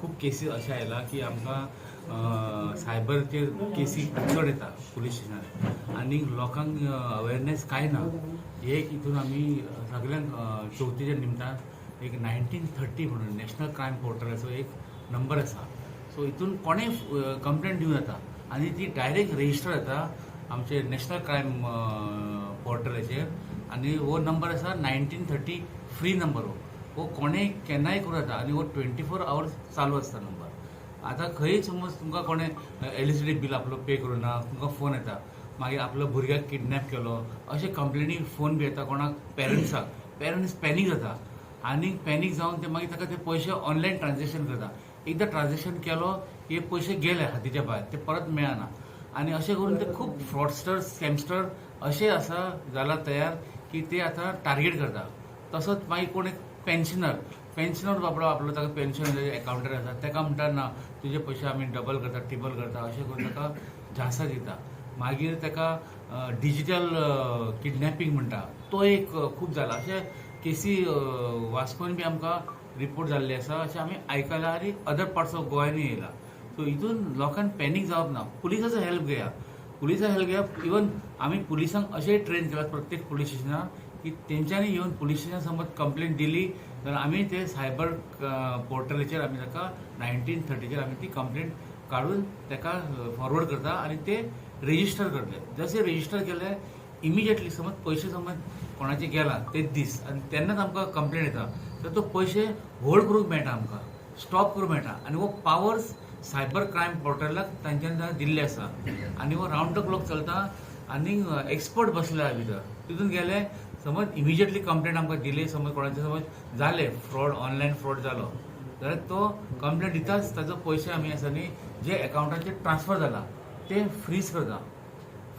खूब केसी अशें आयला की आमकां सायबरचेर केसी चड येता पुलीस स्टेशनार आनी लोकांक अवेरनेस कांय ना. एक हितून आमी सगल्यांक चवथीच्या निमतान एक 1930 म्हणून नॅशनल क्रायम पोर्टलाचो एक नंबर आसा. सो हितून कोणेय कंप्लेंट दिवं येता आनी ती डायरेक्ट रजिस्टर जाता आमचे नॅशनल क्रायम पोर्टलाचेर. आनी हो नंबर आसा 1930, फ्री नंबर. हो हो कोणेय केन्नाय करूं येता आनी हो 24 आवर्स चालू आसता नंबर. आतां खंय समज तुमकां कोणें इलेक्ट्रिसिटी बील आपलो पे करूं ना, तुमकां फोन येता. मागीर आपलो भुरग्याक किडनॅप केलो अशे कंप्लेनी फोन बी येता कोणाक पेरंट्साक. पेरंट्स पॅनीक जाता आनी पॅनीक जावन ते मागीर ताका ते पयशे ऑनलायन ट्रान्झॅक्शन करता. एकदां ट्रान्झॅक्शन केलो की पयशे गेले हातीच्या भायर, ते परत मेळना. आनी अशें करून ते खूब फ्रॉडस्टर, स्कॅमस्टर अशे आसा जाला तयार की ते आतां टार्गेट करता. तसोच मागीर कोण एक पेन्शनर, पेन्शनर बाबडो आपलो ताका पेन्शन एकावंटार आसा, ताका म्हणटा, ना, तुजे पयशे आमी डबल करता, ट्रिपल करता, अशें करून ताका झांसा दिता. मागीर ताका डिजिटल किडनॅपिंग म्हणटा तो एक खूब जाला. अशे केसी वास्कोन बी आमकां रिपोर्ट जाल्ले आसा अशें आमी आयकलां आनी अदर पार्ट्स ऑफ गोंयांनी येयला. सो हितून लोकांक पॅनीक जावप ना. पुलिसाचो हेल्प घेया, पुलिसा हेल्प घेया. इवन आमी पुलिसांक अशें ट्रेन केला प्रत्येक पुलीस स्टेशनार की तेंच्यांनी येवन पुलीस स्टेशना समज कंप्लेन दिली जाल्यार आमी ते सायबर पोर्टलाचेर आमी ताका 1930चेर आमी ती कंप्लेन काडून ताका फॉरवर्ड करता आनी ते रेजिस्टर करतले. जशें रेजिस्टर केले, इमिजिएटली समज पयशे समज कोणाचे गेला तेच दीस आनी तेन्नाच आमकां कंप्लेन येता तर तो पयशे होल्ड करूंक मेळटा आमकां, स्टॉप करूंक मेळटा. आनी हो पावर्स सायबर क्रायम पोर्टलाक तांच्यानी दिल्ले आसा आनी हो रावंड the clock चलता आनी एक्सपर्ट बसले आहा भितर. तितून गेले समज इमिजिएटली कंप्लेंट आमकां दिली, समज कोणाचे समज जाले फ्रॉड, ऑनलायन फ्रॉड जालो जाल्यार तो कंप्लेंट दिताच ताजो पयशे आमी आसा न्ही जे एकावंटाचेर ट्रान्सफर जाला ते फ्रीज करता.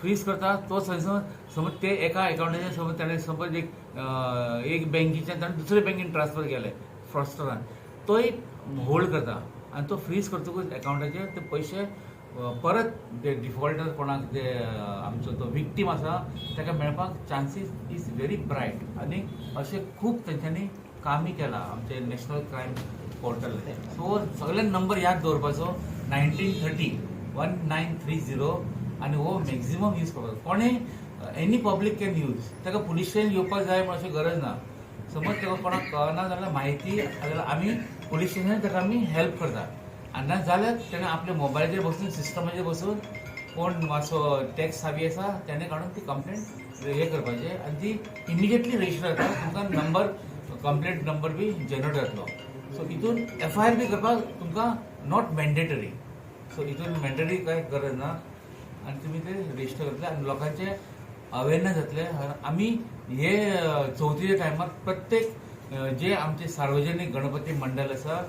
फ्रीज करता तो थंयसर समज ते एका एकावंटाचेर समज ताणें समज एक बँकेच्यान ताणें दुसरे बँकेन ट्रान्सफर केले फ्रॉडस्टरान, तोय होल्ड करता आनी तो फ्रीज करतकूच एकावंटाचेर ते पयशे परत ते डिफॉल्टर कोणाक जे आमचो तो विक्टीम आसा ताका मेळपाक चान्सीस is very bright. आनी अशें खूब तेंच्यांनी कामय केलां आमचे नॅशनल क्रायम पोर्टल. सो सगळे नंबर याद दवरपाचो, 1930, 1930. आनी हो मॅक्झिमम यूज करपाचो कोणें, एनी पब्लीक can use. ताका पुलीस स्टेशन येवपाक जाय म्हण अशें गरज ना. समज ताका कोणाक कळना जाल्यार म्हायती जाल्यार आमी पुलीस स्टेशनार ताका आमी हेल्प करता. आनी ना जाल्यार तेणें आपल्या मोबायलाचेर बसून, सिस्टमाचेर बसून, कोण मातसो टॅक सावी आसा तेणें काडून ती कंप्लेंट हे करपाचें आनी ती इमिजिएटली रजिस्टर जाता. तुमकां नंबर, कंप्लेंट नंबर बी जनरेट जातलो. सो हितून एफआयआर बी करपाक तुमकां not mandatory. सो हितून मॅन्डेटरी कांय गरज ना आनी तुमी ते रजिस्टर करतले आनी लोकांचे अवेरनेस जातले. आमी हे चवथीच्या टायमार प्रत्येक जे आमचे सार्वजनीक गणपती मंडळ आसा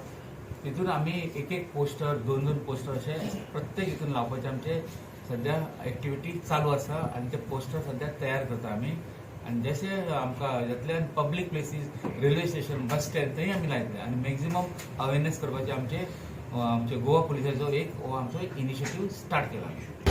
तितून आमी एक एक पोस्टर, दोन दोन पोस्टर अशे प्रत्येक हितून लावपाचे आमचे सद्या एक्टिविटी चालू आसा. आनी ते पोस्टर सद्या तयार करता आमी आनी जशे आमकां जातले public places, railway station, bus stand थंय आमी लायतले आनी मॅक्झिमम अवेरनेस करपाचे आमचे आमचे गोवा पुलिसाचो एक हो आमचो एक इनिशिएटीव स्टार्ट केला.